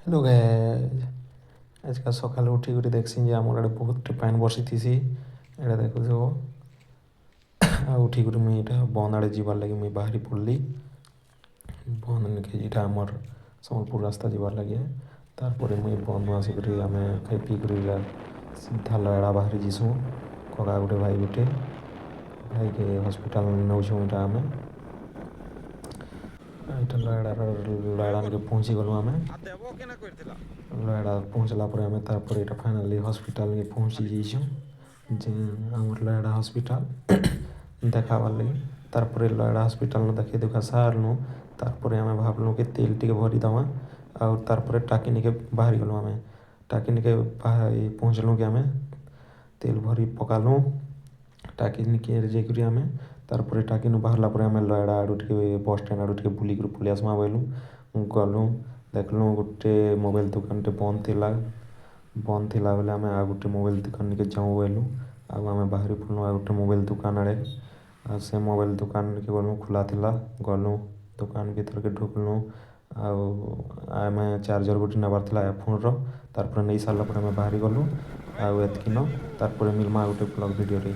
Hello guys, ଆଜକା ସକାଳୁ ଉଠିକରି ଦେଖ୍ସି ଯେ ଆମର୍ ଆଡ଼େ ବହୁତଟେ ପାଏନ୍ ବର୍ଷିଥିସି। ଏଇଟା ଦେଖୁଥିବ। ଆଉ ଉଠିକରି ମୁଇଁ ଏଇଟା ବନ୍ଦ ଆଡ଼େ ଯିବାର୍ ଲାଗି ମୁଇଁ ବାହାରି ପଡ଼ଲି। ବନ୍ଦ ନିକେ ଏଇଟା ଆମର୍ ସମ୍ବଲପୁର ରାସ୍ତା ଯିବାର୍ ଲାଗି। ତାରପରେ ମୁଇଁ ବନ୍ଦ ଆସିକରି ଆମେ ଖାଇ ପିଇ କରି ସିଧା ଲୟଡ଼ା ବାହାରି ଯିସୁଁ। କକା ଗୋଟେ, ଭାଇ ଗୋଟେ, ଭାଇକେ ହସ୍ପିଟାଲ ନଉଛୁଁ। ଏଇଟା ଆମେ ଏଇଟା ଲୟଡ଼ାର ଲୟଡ଼ାନିକେ ପହଞ୍ଚି ଗଲୁ ଆମେ। ଦେବ କେନା କରିଥିଲା। ଲୟଡ଼ା ପହଞ୍ଚିଲା ପରେ ଆମେ ତାରପରେ ଏଇଟା ଫାଇନାଲି ହସ୍ପିଟାଲକେ ପହଞ୍ଚି ଯାଇଛୁଁ ଯେ ଆମର ଲୟଡ଼ା ହସ୍ପିଟାଲ ଦେଖାବାର୍ ଲାଗି। ତାରପରେ ଲୟଡ଼ା ହସ୍ପିଟାଲ ଦେଖେଇ ଦୁଖା ସାରଲୁ। ତାରପରେ ଆମେ ଭାବଲୁ କି ତେଲ ଟିକେ ଭରି ଦମା ଆଉ ତାରପରେ ଟାକିନିକେ ବାହାରି ଗଲୁ। ଆମେ ଟାକିନିକେ ପହଞ୍ଚିଲୁ କି ଆମେ ତେଲ ଭରି ପକାଲୁ ଟାକିନିକେ ଯାଇକରି ଆମେ। ତାରପରେ ଟାକିନୁ ବାହାରିଲା ପରେ ଆମେ ଲୟଡ଼ା ଆଡ଼ୁ ଟିକେ ବସ୍ ଷ୍ଟାଣ୍ଡ ଆଡ଼ୁ ଟିକେ ବୁଲିକରି ପଳେଇ ଆସ୍ମା ବୋଇଲୁ। ଗଲୁ, ଦେଖିଲୁ ଗୋଟେ ମୋବାଇଲ ଦୋକାନଟେ ବନ୍ଦ ଥିଲା। ବନ୍ଦ ଥିଲା ବେଲେ ଆମେ ଆଉ ଗୋଟେ ମୋବାଇଲ ଦୋକାନକେ ଯାଉଁ ବୋଇଲୁ। ଆଉ ଆମେ ବାହାରି ପଡ଼ିଲୁ ଆଉ ଗୋଟେ ମୋବାଇଲ ଦୋକାନ ଆଡ଼େ। ଆଉ ସେ ମୋବାଇଲ ଦୋକାନକେ ଗଲୁ, ଖୋଲା ଥିଲା। ଗଲୁ, ଦୋକାନ ଭିତରକେ ଢୁକଲୁ ଆଉ ଆମେ ଚାର୍ଜର ଗୋଟେ ନେବାର ଥିଲା ଆଇଫୋନର। ତାରପରେ ନେଇ ସାରିଲା ପରେ ଆମେ ବାହାରି ଗଲୁ। ଆଉ ଏତିକି ନ, ତାରପରେ ମିଲମା ଗୋଟେ ବ୍ଲଗ ଭିଡ଼ିଓରେ।